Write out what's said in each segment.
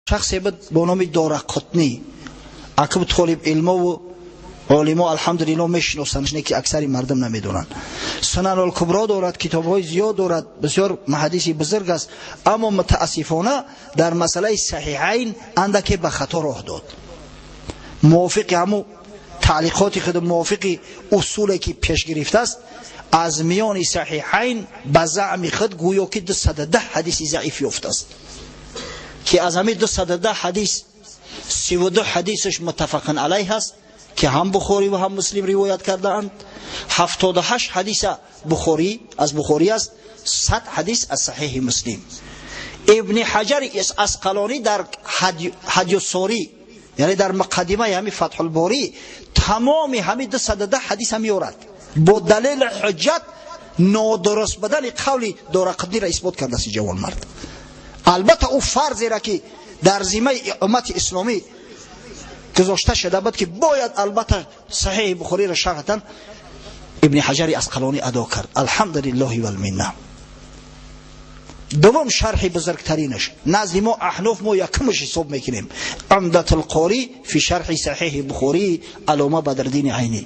Шахсе буд бо номи Дорақутнӣ. Акб толиб илмову олимо, алҳамдулилло, мешиносанд, не ки аксари мардум намедонанд. Сунанул-Кубро дорад, китобҳои зиёд дорад, бисёр муҳаддиси бузург аст, аммо мутаассифона дар масъалаи Саҳиҳайн андаке ба хато роҳ дод. Мувофиқи ҳамун таълиқоти худ, мувофиқи усуле ки пеш гирифтааст, аз миёни Саҳиҳайн ба заъми худ гӯё ки 210 ҳадиси заиф ёфтааст, ки аз ҳамин 210 ҳадис 32 ҳадисаш муттафақун алайҳ аст, ки ҳам Бухорӣ ва ҳам Муслим ривоят кардаанд. 78 ҳадиса Бухорӣ аз Бухорӣ аст, 100 ҳадис аз Саҳиҳи Муслим. Ибни Ҳаҷари Асқалонӣ дар Ҳадюссорӣ, яъне дар муқаддимаи ҳамин Фатҳулборӣ, тамоми ҳамин 210 ҳадиса меорад, бо далели ҳуҷҷат нодуруст будани қавли Дорақутниро исбот кардааст ҷавонмард. Албатта, ӯ фарзеро, ки дар зиммаи уммати исломӣ гузошта шуда буд, ки бояд албатта Саҳиҳи Бухориро шарҳ, Ибни Ҳаҷари Асқалонӣ адо кард, алҳамдулиллоҳи валминна. Дуввум шарҳи бузургтаринаш назди мо, аҳноф, мо якумаш ҳисоб мекунем, Умдатулқорӣ фи шарҳи Саҳиҳи Бухорӣ, Аллома Бадриддини Айнӣ.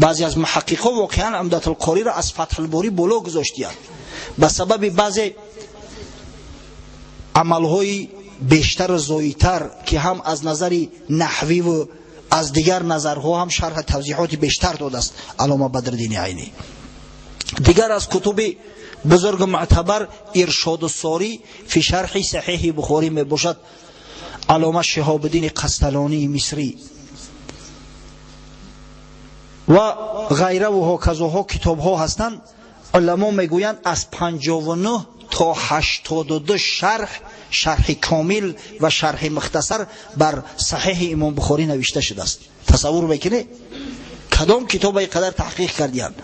Баъзе аз муҳаққиқҳо воқеан Умдатулқориро аз Фатҳулборӣ боло гузоштиянд ба сабаби баъзе амалҳои бештару зоитар, ки ҳам аз назари наҳвиву аз дигар назарҳо ҳам шарҳ тавзеҳоти бештар додааст Аллома Бадриддини Айнӣ. Дигар аз кутуби бузургу муътабар Иршоду Сорӣ фи шарҳи Саҳиҳи Бухорӣ мебошад, Аллома Шиҳобуддини Қасталонии Мисрӣ ва ғайраву ҳоказоҳо китобҳо ҳастанд. Уламо мегӯянд, аз 59 то 82 шарҳ, шарҳи комил ва шарҳи мухтасар бар Саҳиҳи Имом Бухорӣ навишта шудааст. Тасаввур мекунӣ, кадом китоба ин қадар таҳқиқ кардиянд?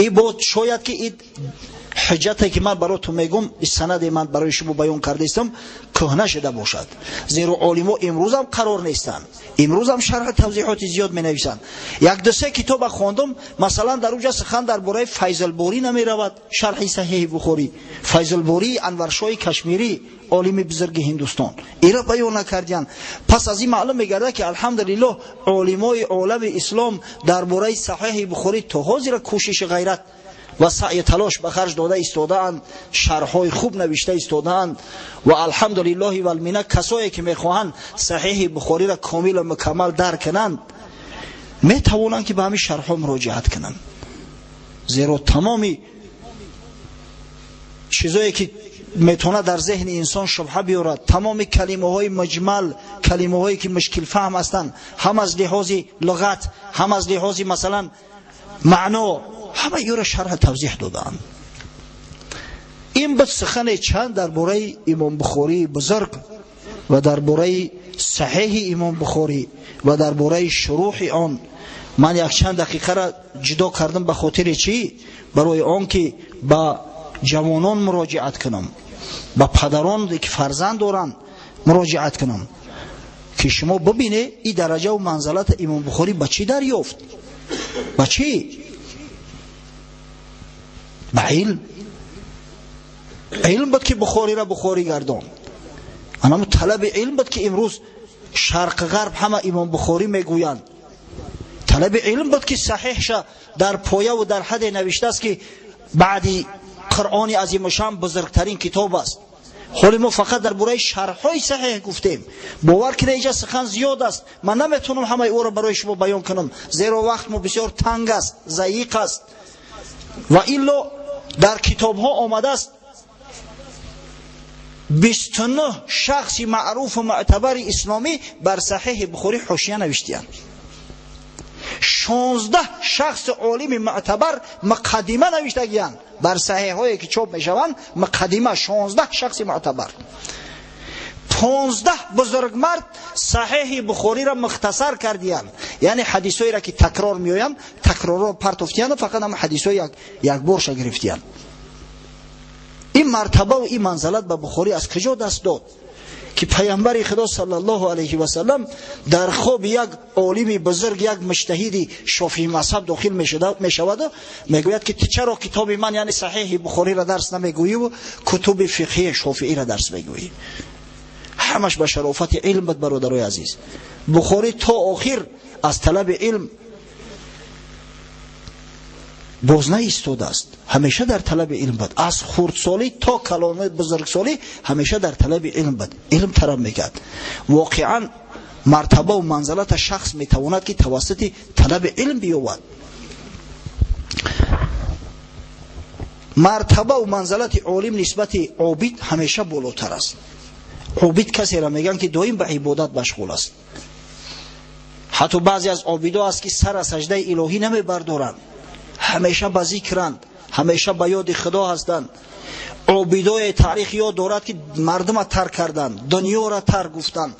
И бо шояд ки и ҳуҷҷате, ки ман баротун мегӯм, санаде ман барои шумо баён кардаистам, кӯҳна шуда бошад, зеро олимо имрӯзам қарор нестанд, имрӯзам шарҳи тавзеҳоти зиёд менависанд. Як ду се китоба хондум, масалан, дар уҷа сухан дар бораи Файзулборӣ намеравад, шарҳи Саҳиҳи Бухорӣ, Файзулбории Анваршоҳи Кашмирӣ, олими бузурги Ҳиндустон, ира баён накардиянд. Пас аз ин маълум мегардад, ки алҳамдулиллоҳ, олимои олами ислом дар бораи Саҳиҳи Бухорӣ то ҳозира кӯшиши ғайрат ва саъи талош ба харҷ дода истодаанд, шарҳҳои хуб навишта истодаанд. Ва алҳамдулиллоҳи валмина, касое ки мехоҳанд Саҳиҳи Бухориро комилу мукаммал дарк кунанд, метавонанд, ки ба ҳамин шарҳҳо муроҷиат кунанд, зеро тамоми чизое, ки метавонад дар зеҳни инсон шубҳа биёрад, тамоми калимаҳои муҷмал, калимаҳое, ки мушкилфаҳм ҳастанд, ҳам аз лиҳози луғат, ҳам аз лиҳози, масалан, маъно, ҳама ёро шарҳ тавзеҳ додаанд. Ин буд сухане чанд дар бораи Имом Бухории бузург ва дар бораи Саҳиҳи Имом Бухорӣ ва дар бораи шурӯҳи он. Ман якчанд дақиқаро ҷудо кардам ба хотири чӣ? Барои он ки ба ҷавонон муроҷиат кунам, ба падарон, ки фарзанд доранд, муроҷиат кунам, ки шумо бибине, ин дараҷаву манзалати Имом Бухорӣ ба чӣ дарёфт, ба чӣ? Ба илм. Илм буд, ки Бухориро Бухорӣ гардон. Анамо талаби илм буд, ки имрӯз шарқ, ғарб ҳама Имом Бухорӣ мегӯянд. Талаби илм буд, ки саҳиҳша дар появу дар ҳадде навиштааст, ки баъди Қуръони азимушан бузургтарин китоб аст. Ҳоли мо фақат дар бораи шарҳҳои саҳиҳ гуфтем. Бовар кунед, инҷа сухан зиёд аст, ман наметавонам ҳамаи ӯро барои шумо баён кунам, зеро вақт мо бисёр танг аст, заиқ аст. Ва илло дар китобҳо омадааст, 29 шахси маъруфу мӯътабари исломӣ бар Саҳиҳи Бухорӣ ҳошия навиштиянд, 16 шахси олими мӯътабар муқаддима навиштагиянд бар саҳиҳҳое, ки чоп мешаванд, муқаддима, 16 шахси мӯътабар. 15 бузургмард Саҳиҳи Бухориро мухтасар кардиянд, яъне ҳадисҳоеро, ки такрор меоянд, такрорро партофтиянд, фақат ҳама ҳадисҳои якборша гирифтиянд. Ин мартабаву ин манзалат ба Бухорӣ аз куҷо даст дод, ки Паямбари Худо саллаллоҳу алайҳи васалам дар хоби як олими бузург, як муҷтаҳиди шофии мазҳаб дохил мешаваду мегӯяд, ки ту чаро китоби ман, яъне Саҳиҳи Бухориро, дарс намегӯиву кутуби фиқҳии шофииро дарс мегӯӣ? Ҳамаш ба шарофати илм буд, бародарои азиз. Бухорӣ то охир аз талаби илм боз наистодааст, ҳамеша дар талаби илм буд. Аз хурдсолӣ то калони бузургсолӣ ҳамеша дар талаби илм буд, илм талаб мекард. Воқеан мартабаву манзалата шахс метавонад ки тавассути талаби илм биёбад. Мартабаву манзалати олим нисбати обид ҳамеша болотар аст. Обид касеро мегӯянд ки доим ба ибодат машғул аст. Ҳатто баъзе аз обидо аст ки сар аз саҷдаи илоҳӣ намебардоранд, ҳамеша ба зикранд, ҳамеша ба ёди худо ҳастанд. Обидое таърих ёд дорад ки мардума тарк карданд, дунёро тарк гуфтанд,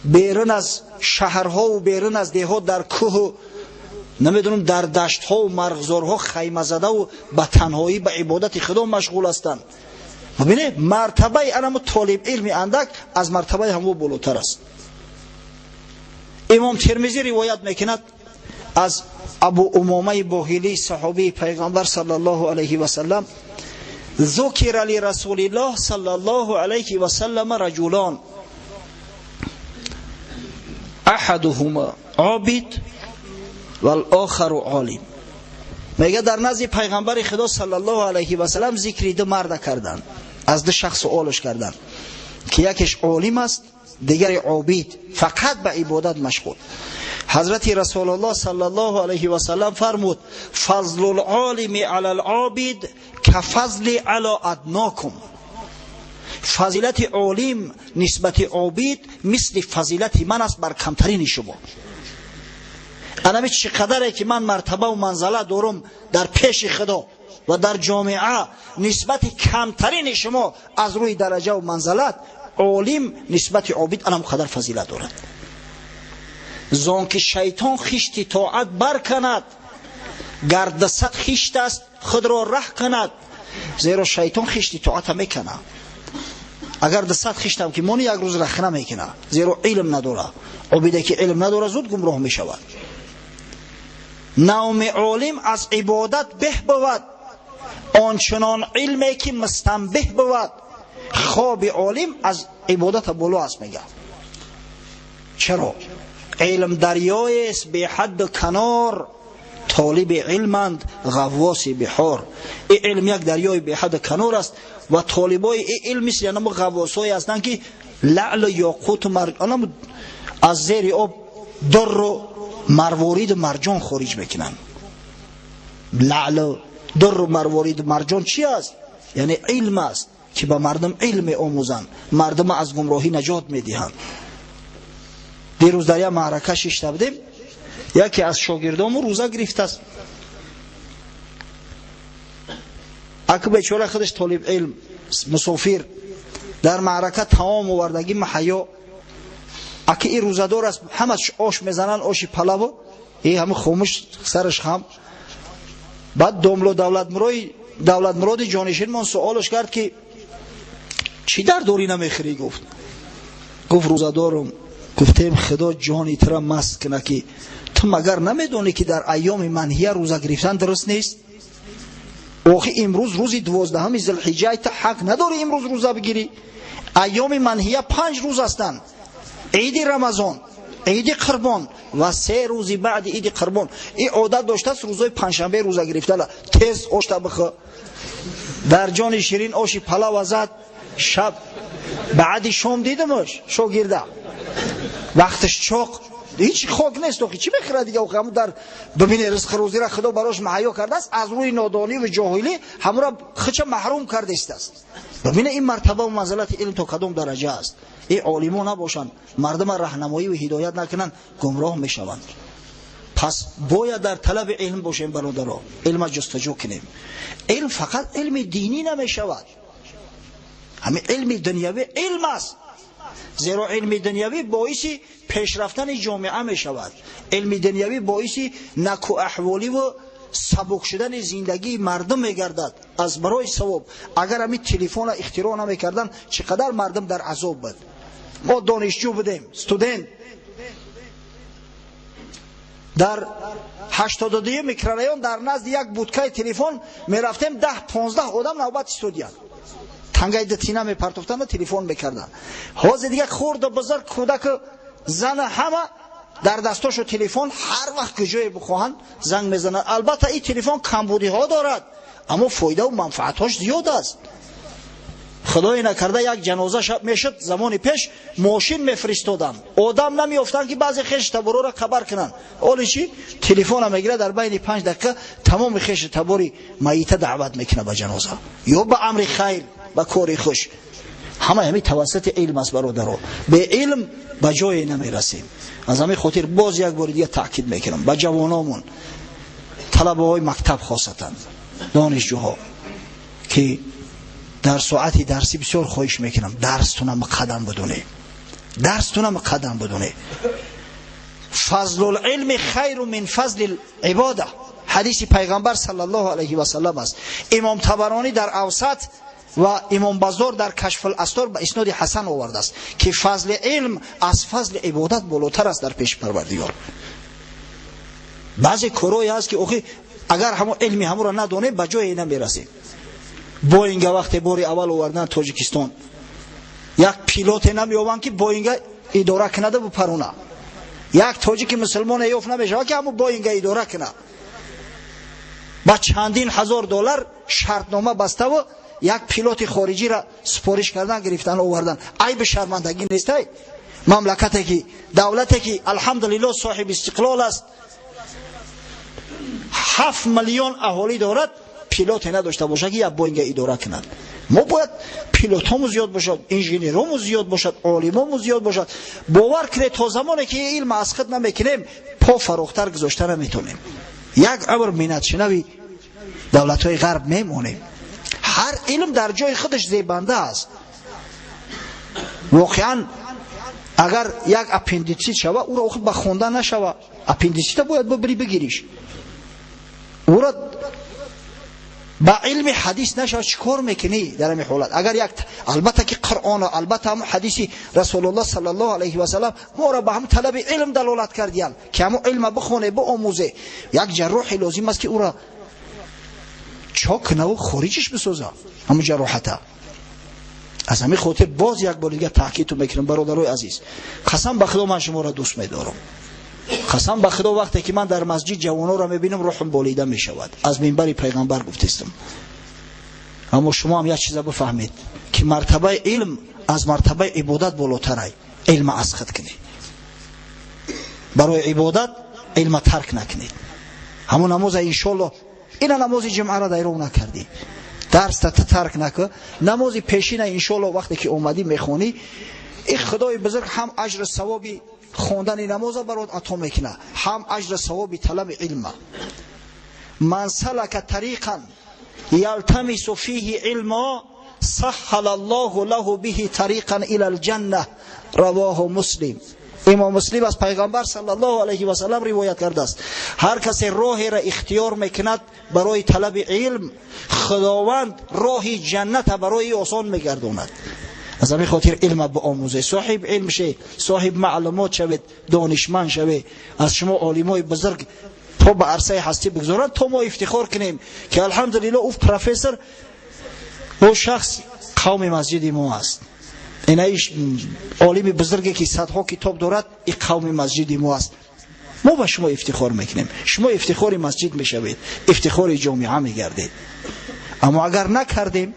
берун аз шаҳрҳову берун аз деҳот дар кӯҳу намедонам дар даштҳову марғзорҳо хаймазадаву ба танҳоӣ ба ибодати худо машғул ҳастанд. Бибинед, мартабаи анамо толибилми андак аз мартабаи ҳамо болотар аст. Имом Термизӣ ривоят мекунад аз Абу Умомаи Боҳилӣ, саҳобии пайғамбар саллаллоҳу алайҳи васаллам: ذکر لرسول الله صلى الله عليه وسلم رجلان احدهما عابد والآخر عالم. میگه در نزد پیغمبر خدا صلی الله علیه و سلم ذکری دو مرد کردند، از دو شخص سوالش کردند که یکیش عالم است، دیگری عابد، فقط به عبادت مشغول. حضرت رسول الله صلی الله علیه و سلم فرمود: فضل العالم علی العابد کفضل علی ادناکم. فضیلت عالم نسبت عابد مثل فضیلت من است بر کمترین شما. انمی چقدره که من مرتبه و منزله دارم در پیش خدا و در جامعه نسبت کمترین شما از روی درجه و منزلت، عالم نسبت عابد انم قدر فضیلت دارد. زان که شیطان خشت طاعت برکند، گرد صد خشت است خود را ره کند. زیرا شیطان خشت طاعت میکنه. اگر دست خشتم که مانی یک روز رخنه میکنه، زیرا علم نداره. عابده که علم نداره زود گمراه میشود. نوم عالم از عبادت به بود، آنچنان علمی که مستنبه بود. خواب عالم از عبادت بالا است. میگه چرا؟ علم دریای است به حد کنار، طالب علمند غواص بحار. این علم یک دریای به حد کنار است و طالبای این علم مثل یعنی غواصایی هستند که لعل و یاقوت و مرجان از زیر آب در و مروارید و مرجان خارج میکنن. لعل در و مروارید و مرجان چی است؟ یعنی علم است که به مردم علم آموزند، مردم از گمراهی نجات میدهند. دیروز در یک معرکه شیشته بودیم، یکی از شاگردامو روزه گرفته است. اکو بیچاره خودش طالب علم مسافر در معرکه تمام آوردگی محیا، اکه این روزه‌دار است، همه آش میزنن، آش پلو، این همه خاموش سرش خم. بعد داملو دولت مراد جانشین من سوالش کرد که چی در دوری نمیخری؟ گفت روزه‌دارم. گفتیم خدا جانی ترا مست کنه که تو مگر نمیدونی که در ایام منهیه روزه گرفتن درست نیست؟ آخه امروز روز 12 ذوالحجه، تو حق نداری امروز روزه بگیری. ایام منهیه 5 روز هستند: عید رمضان، عید قربان و 3 روز بعد عید قربان. این عادت داشته است روزهای پنجشنبه روزه گرفتن، تیز آش بخ در جان شیرین آش پلاو زد. شب بعد شام دیدمش شاگرده وقتش چاق، هیچ خاک نیست، آخه چی بخره دیگه؟ آخه همون در ببینه رزق روزی را خدا براش مهیا کرده است، از روی نادانی و جاهلی همون را خودش محروم کرده است. ببینه این مرتبه و منزلت علم تا کدام درجه است. این عالمو نباشند، مردم راهنمایی و هدایت نکنند، گمراه میشوند. پس باید در طلب علم باشیم برادرها، علم جستجو کنیم. علم فقط علم دینی نمیشود، همین علم دنیوی علم است. زیرا علم دنیوی باعث پیشرفتن جامعه می شود. علم دنیوی باعث نکو احوالی و سبک شدن زندگی مردم می گردد. از برای ثواب اگر همین تلفن اختراع نمی کردن چقدر مردم در عذاب بود. ما دانشجو بودیم، استودنت، در 82 میکرورایون در نزد یک بودکای تلفن می رفتیم، 10-15 آدم نوبت استودیان. Тангаи дутина мепартофтанд ва телефон мекарданд. Ҳозир дига хурду бузург, кӯдаку зана ҳама дар дастошо телефон, ҳар вақт куҷое бихоҳанд занг мезананд. Албатта ин телефон камбудиҳо дорад, аммо фоидаву манфаатҳош зиёд аст. Худое накарда як ҷаноза шаб мешуд, замони пеш мошин мефиристоданд, одам намеёфтанд ки баъзе хеши таборора хабар кунанд. Оли чӣ? Телефона мегирад, дар байни 5 дақиқа тамоми хеши табори майита даъват мекунад ба ҷаноза ё ба амри хайр, ба кори хуш. Ҳама ҳамин тавассути илм аст, бародаро. Бе илм ба ҷое намерасем. Аз ҳамин хотир боз як бори дига таъкид мекунам ба ҷавономон, талабаҳои мактаб, хосатан донишҷӯҳо, ки дар соати дарсӣ бисёр хоҳиш мекунам, дарстона муқаддам бидонед, дарстона муқаддам бидонед. Фазлулилми хайру мин фазли ибода, ҳадиси пайғамбар саллаллоҳу алайҳи васаллам аст. Имом Табаронӣ дар Авсат ва Имом Баззор дар Кашфул Астор ба исноди ҳасан овардааст, ки фазли илм аз фазли ибодат болотар аст дар пеши Парвардигор. Баъзе корое ҳаст, ки охи агар ҳамон илми ҳамонро надонем, ба ҷое намерасем. Боинга вақте бори аввал овардан Тоҷикистон, як пилоте намеёбанд, ки Боинга идора кунада бупаруна. Як тоҷики мусулмоне ёфт намешавад, ки ҳамон Боинга идора кунад. Ба чандин ҳазор доллар шартнома баставу як пилоти хориҷиро супориш кардан, гирифтан, овардан. Айби шармандагӣ нестай? Мамлакате ки, давлате ки алҳамдулиллоҳ соҳиби истиқлол аст, 7 миллион аҳолӣ дорад, пилоте надошта бошад, ки як Боинга идора кунад. Мо бояд пилотҳомо зиёд бошад, инженерҳомо зиёд бошад, олимомо зиёд бошад. Бовар кунед, то замоне ки илм аз худ намекунем, по фарохтар гузошта наметонем. Як умр миннатшинави давлатҳои ғарб мемонем. Ҳар илм дар ҷои худаш зебанда аст. Воқеан агар як аппендитсит шава, ӯро охир ба хонда нашава. Аппендитсита бояд бибирӣ бигириш. Ӯро ба илми ҳадис нашава, чӣ кор мекунӣ дар ҳамин ҳолат? Агар як, албатта ки Қуръон, албатта ҳамон ҳадиси Расулуллоҳ саллаллоҳу алайҳи васаллам моро ба ҳамон талаби илм далолат кардиянд, ки ҳамон илма бихоне, биомӯзе. Як ҷарроҳе лозим аст, ки ӯро чок кунаву хориҷиш бисоза ҳамон ҷароҳата. Аз ҳамин хотир боз як бори дига таъкидтон мекунам, бародарои азиз, қасам ба Худо, ман шуморо дӯст медорам. Қасам ба Худо, вақте ки ман дар масҷид ҷавононро мебинам, рӯҳам болида мешавад. Аз минбари пайғамбар гуфтестам. Аммо шумо ҳам як чиза бифаҳмед, ки мартабаи илм аз мартабаи ибодат болотарай. Илма аз худ кунед. Барои ибодат илма тарк накунед. Ҳамон намоза иншоллоҳ, ина намози ҷумъаро дайров накардӣ, дарста тарк накун. Намози пешина иншоллоҳ вақте ки омадӣ мехонӣ, ин Худои бузург ҳам аҷру савоби хондани намоза барот ато мекунад, ҳам аҷру савоби талаби илма. Ман салака тариқан ялтамису фиҳи илмо сахҳала Аллоҳу лаҳу биҳи тариқан ила алҷанна, равоҳу Муслим. Имом Муслим аз пайғамбар саллаллоҳу алайҳи васаллам ривоят кардааст: ҳар касе роҳеро ихтиёр мекунад барои талаби илм, Худованд роҳи ҷанната барои осон мегардонад. Аз ҳамин хотир илма биомӯзе, соҳиб илм ше, соҳиб маълумот шавед, донишманд шавед. Аз шумо олимои бузург по ба арсаи ҳастӣ бигзоранд, то мо ифтихор кунем, ки алҳамдулиллоҳ ӯ профессор, ӯ шахс қавми масҷиди мо аст. Инаиш олими бузурге, ки садҳо китоб дорад, и қавми масҷиди мо аст. Мо ба шумо ифтихор мекунем, шумо ифтихори масҷид мешавед, ифтихори ҷомеа мегардед. Аммо агар накардем,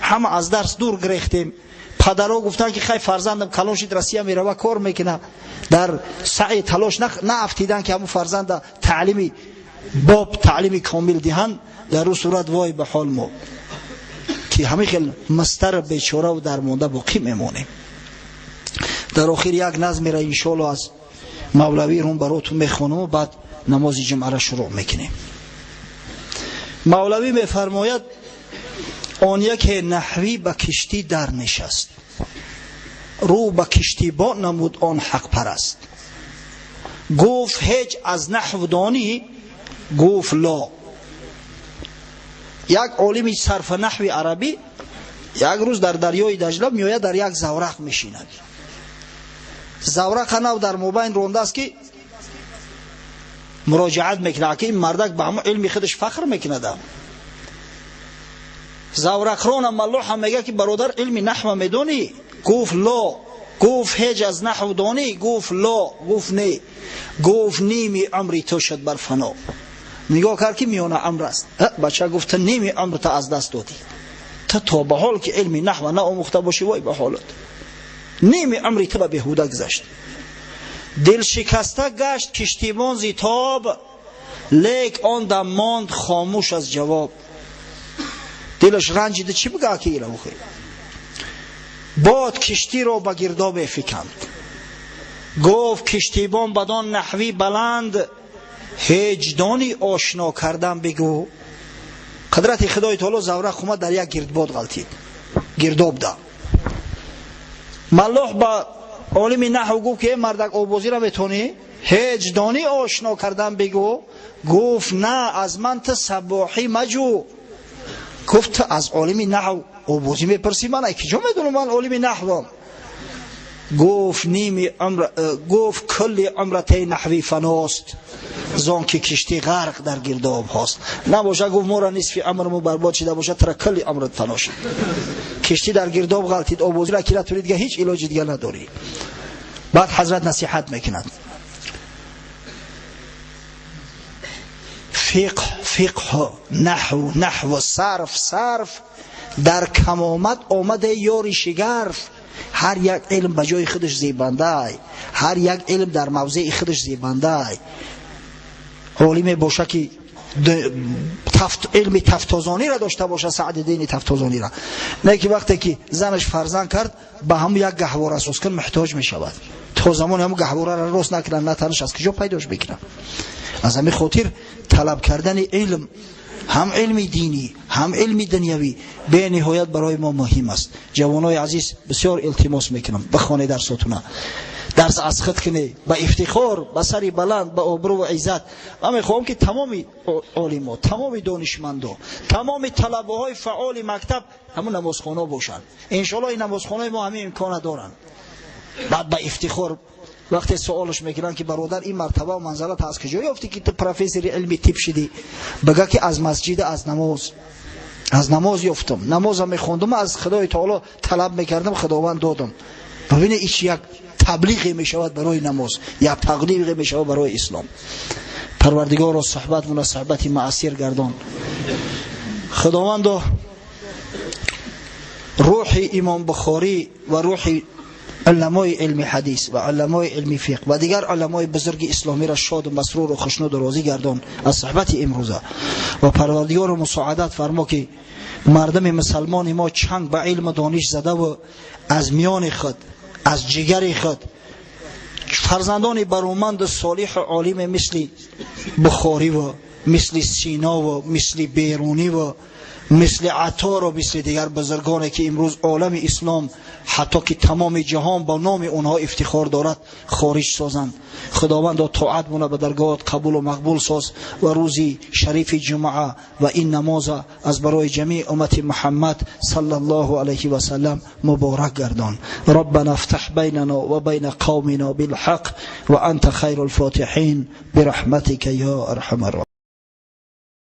ҳама аз дарс дур гирехтем, падарҳо гуфтанд, ки хай, фарзандам калон шид, Россия мерава, кор мекунад, дар саъи талош наафтидан, ки ҳамон фарзанда таълими боб, таълими комил диҳанд, дар ӯ сурат вой ба ҳол мо, ки ҳамин хел мастар, бечораву дармонда боқӣ мемонем. Дар охир як назмера иншоалло аз Мавлавӣ Рум баротун мехонаму баъд намози ҷумъаро шурӯъ мекунем. Мавлавӣ мефармояд: он яке наҳвӣ ба киштӣ дар нишаст, рӯ ба киштибон намуд он ҳақпараст. Гуфт: ҳеҷ аз наҳв донӣ? Гуфт: ло. Як олими сарфа наҳви арабӣ як рӯз дар дарёи Даҷла меояд, дар як заврақ мешинад. Заврақа нав дар мобайн рондааст, ки муроҷиат мекунад, ки ин мардак ба ҳамон илми худаш фахр мекунад. Заврақрона маллоҳа мега ки бародар илми наҳва медонӣ? Гуфт ло. Гуфт ҳеҷ аз наҳв донӣ? Гуфт ло. Гуфт не. Гуфт ними умри ту шуд бар фано. Нигоҳ кард ки миёна умр аст. Бача гуфт ту ними умрта аз даст додӣ. Ту то ба ҳол ки илми наҳва наомӯхта бошӣ, вой ба ҳолат. Ними умри ту ба беҳуда гузашт. Дилшикаста гашт киштибон зи тоб, лек он дам монд хомӯш аз ҷавоб. Дилаш ранҷида чӣ бигӯ ки ила бухӯ. Бод киштиро ба гирдобе фиканд. Гуфт киштибон бадон наҳви баланд, ҳеҷ дони ошно кардан бигӯ. Қудрати Худои Таоло заврақ омад дар як гирдбод ғалтид. Гирдоб да. Маллоҳ ба олими наҳв гуфт ки мардак обозиро метонӣ? Ҳеҷ дони ошно кардан бигӯ. Гуфт на, аз ман ту сабоҳӣ маҷӯ. Гуфт ту аз олими наҳв обозӣ мепурсӣ, ман ай киҷо медонам, ман олими наҳвам. Гуфт ними умр, гуфт кулли умратаи наҳви фаност, зон ки киштӣ ғарқ дар гирдоб ҳост. Набоша гуфт моро нисфи умрму барбод шида боша, тара кулли умрат фано шид. Киштӣ дар гирдоб ғалтид, обозиро ки натонӣ дига ҳеҷ илоҷи дига надорӣ. Баъд ҳазрат насиҳат мекунад. Фиқҳ фиқҳ, наҳв наҳв, сарф сарф, дар камомат омада ёри шигарф. Ҳар як илм ба ҷои худаш зебандай, ҳар як илм дар мавзеи худаш зебандай. Олиме боша ки илми тафтозониро дошта боша, Саъдиддини Тафтозониро. Не ки вақте ки занаш фарзанд кард, ба ҳамун як гаҳвора соз кун муҳтоҷ мешавад. То замоне ҳамун гаҳвораро рост накунад, натанаш аз куҷо пайдош мекунад. Аз ҳамин хотир талаб кардани илм, ҳам илми динӣ, ҳам илми дунявӣ бениҳоят барои мо муҳим аст. Ҷавонои азиз, бисёр илтимос мекунам, бихонед дарсотуна, дарс аз худ кунед, ба ифтихор, ба сари баланд, ба обрӯ ва иззат. Ман мехоҳам ки тамоми олимо, тамоми донишмандо, тамоми талабаҳои фаъоли мактаб ҳамун намозхона бошанд. Иншоаллоҳ ин намозхонаи мо ҳамин имкона доранд. Баъд ба ифтихор вақте суолаш мекунанд ки бародар ин мартаба ва манзалат аз куҷо ёфтӣ ки ту профессори илми тиб шидӣ, бигӯ ки аз масҷид, аз намоз, аз намоз ёфтам, намозам мехондам, аз Худои Таоло талаб мекардам, Худованд додам. Бибинед, ин як таблиғе мешавад барои намоз, як таблиғе мешавад барои ислом. Парвардигорро суҳбатмона суҳбати маъсир гардон. Худовандо рӯҳи Имом Бухорӣ ва рӯҳи уламои илми ҳадис ва уламои илми фиқҳ ва дигар уламои бузурги исломиро шоду масруру хушнуду розӣ гардон аз суҳбати имрӯза. Ва Парвардигорро мусоадат фармо ки мардуми мусалмони мо чанг ба илму дониш задаву аз миёни худ, аз ҷигари худ фарзандони бароманду солиҳу олиме мисли Бухориву мисли Синову мисли Беруниву мисли Атору мисли дигар бузургоне ки имрӯз олами ислом ҳатто ки тамоми ҷаҳон ба номи онҳо ифтихор дорад хориҷ созанд. Худовандо тоатмона ба даргоҳат қабулу мақбул соз ва рӯзи шарифи ҷумъа ва ин намоза аз барои ҷамии уммати Муҳаммад саллаллоҳу алайҳи васаллам муборак гардон. Раббана ифтаҳ байнана ва байна қавмина билҳақ ва анта хайрул фотиҳин бирахматика ё арҳамар.